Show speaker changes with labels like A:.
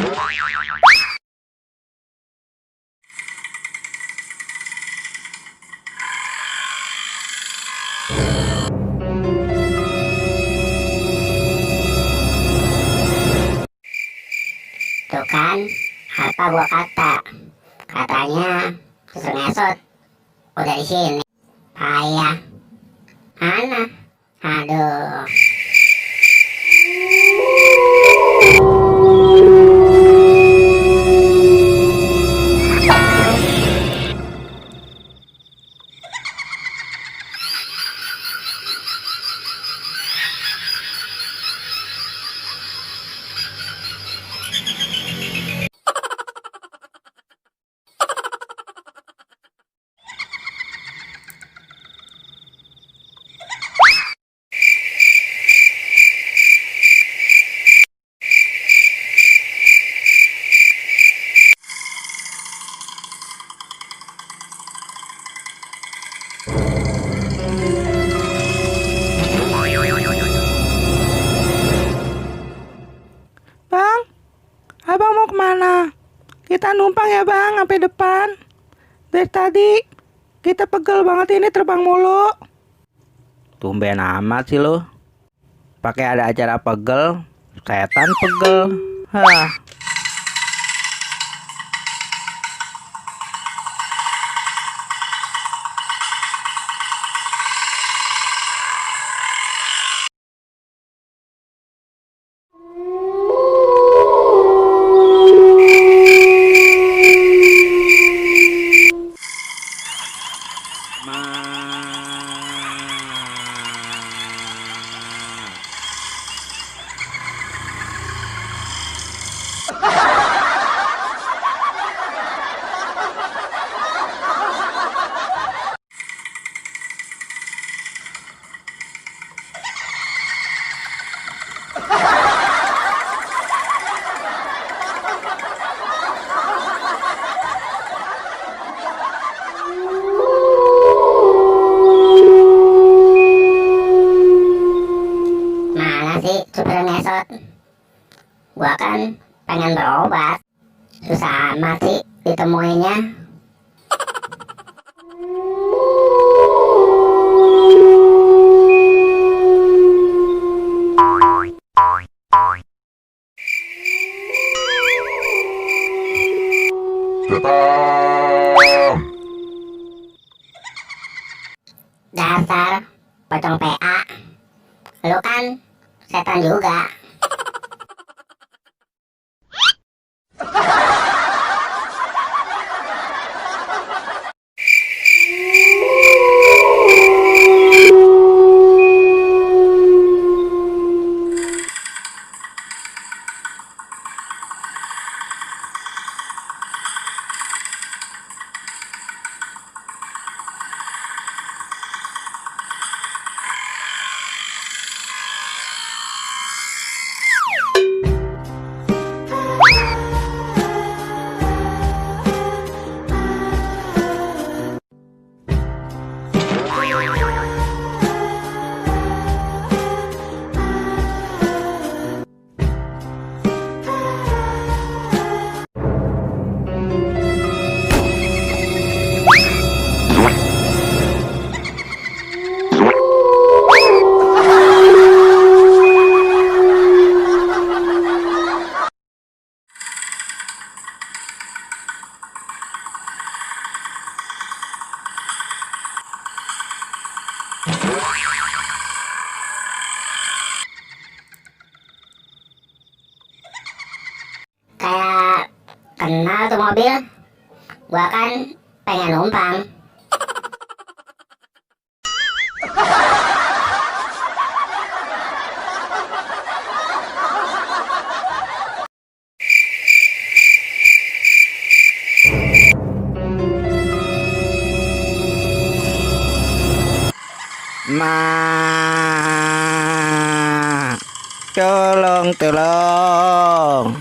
A: Tuh kan, apa gua kata? Katanya susul ngesot. Udah di sini. Payah. Mana? Aduh.
B: Bang, abang mau kemana? Kita numpang ya bang, sampai depan. Dari tadi kita pegel banget ini terbang mulu.
C: Tumben amat sih lo. Pakai ada acara pegel, setan pegel. Hah.
A: Mana sih supir ngesot? Gua kan pengen berobat. Susah amat sih ditemuinya. Dasar pocong PA. Lu kan setan juga. Kayak kenal tuh mobil. Gua kan pengen numpang.
C: Tolong, tolong.